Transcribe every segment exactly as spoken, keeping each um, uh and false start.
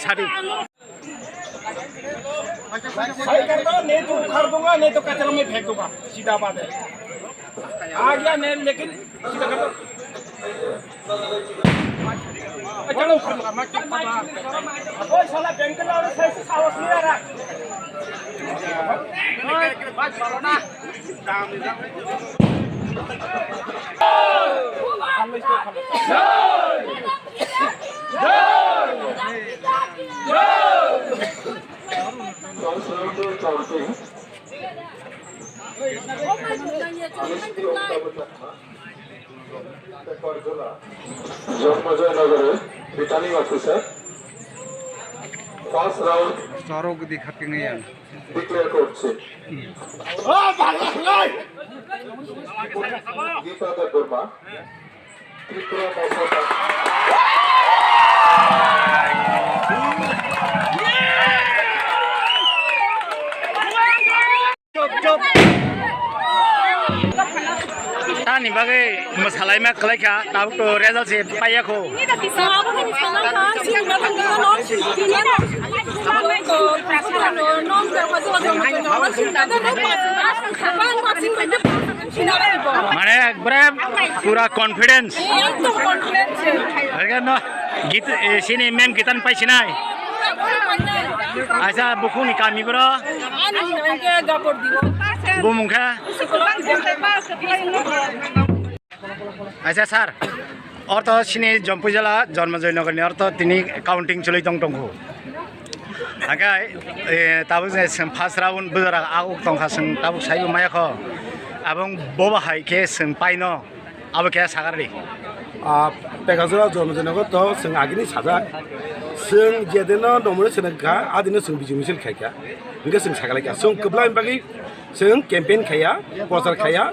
Sadi. भाई कर दो, नहीं तो उखाड़ दूंगा, नहीं तो कचरा में फेंक दूंगा, सीधा बात है। आ गया मैं, लेकिन सीधा कर दो। चलो, उखाड़ दूंगा, मैं क्या पता। ओए साला, बैंक का और सही से साहस नहीं आ रहा। बात करो ना। জন্মজয়নগরে রিটার্নিং অফিসার ফার্স্ট রাউন্ড চরক দি খাপিং ইয়ান। ডিক্লেয়ার করছে। গীতা দেববর্মা, ত্রিপুরা মহাসভা। Tani bagwi mwsalaima kwlaikha, tabuk to result se paiyakho. Mane ekbare pura confidence. Ekdom confidence. Ekdom no, git, eh, sini mem gitan paisinai. Aisa, bukhuni kami bro. Ani hingke gabor digo. Bumung kha. Aisa sir, ortho sini Jompuijala Jonmojoy Nogorni ortho tini counting choli tong tongkhu. Hakai, eh, tabuk je seng first round bujara aguk tongkha seng tabuk saibo maya kho. Abong bobo hai khe seng paino. Abo khe sagardi. Ah, Pekajura Jonmojoy Nogor to seng agini sajak. Seng jedeno nomore seng kha, adino seng bijing misil khaikha. Hingke seng sagalai kha. Seng kwblaini bagwi seng campaign khaiya, prochar khaiya.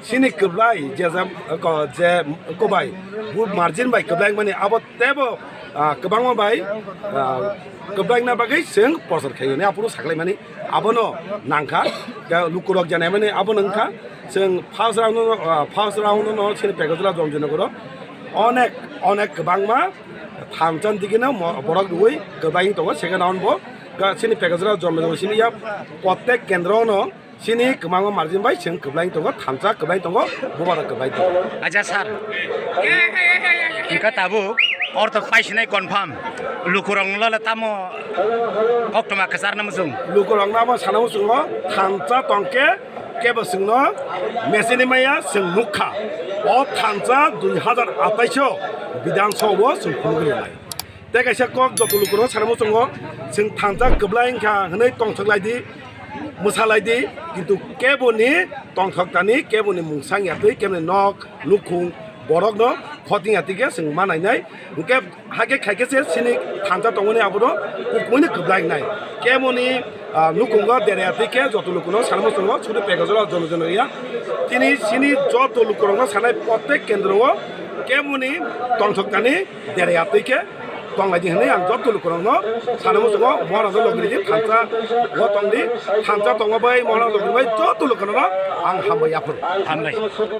Sini kwblai je jam, ko, je kobai, bu margin bai kwblai mani abo tebo, ah, kwbangma bai, ah, kwblaina bagwi seng prochar khaiya. Ne aphuru sagalai mani abono nangkha. Lukurok janai mani abono wngkha. Chwng first round no, ah, first round no chini Pekajula Jonmojoy Nogoro onek, onek kwbangma thansa digino mo-, borok rwui kwblaing tongo. Second round bo ga-, chini Pekajula Jonmojoy sini ya protek kendro no chini kwbangma margin bai chwng kwblaing tongo, thansa kwblaing tongo, bubagra kwblaing tongo. Acha sir, wngkha tabuk ortho paisinai confirm, lukurok no le tamo koktwma kwcharna muchung. Lukurok no abo sana muchungo thansa tongkhe Kebo chwngno mechini maya chwng nukha. O thansa dui hazar atais o Bidhan Sabha o chwng phunugwi rwnai. Tei kaisa kok joto lukurok sana muchungo chwng thansa kwblai wngkha hwnwi tongthok lai di, mwsa lai di, kintu keboni tongthok tani, keboni mungsang ya twi, keboni nok, nukhung, borokno khoting ya twi khe chwng ma nainai. Hwnkhe Hakhe khaikhe se chini thansa tongmani abono kukmani kwblainai. Kemoni, ah, nukhungo derya twi khe joto lukuno sana muchungo sudu Pekajula Jonmojoy Nogor ya. Tini chini joto lukurokno sanai protek kendro o kemoni tongthok tani derya twi khe tonglaidi hwnwi ang joto lukurokno sana muchungo Maharaj Logri di thansa o tongdi, thansa tongma bai Maharaj Logri bai joto lukurokno ang hambai yaphuru. Hambai.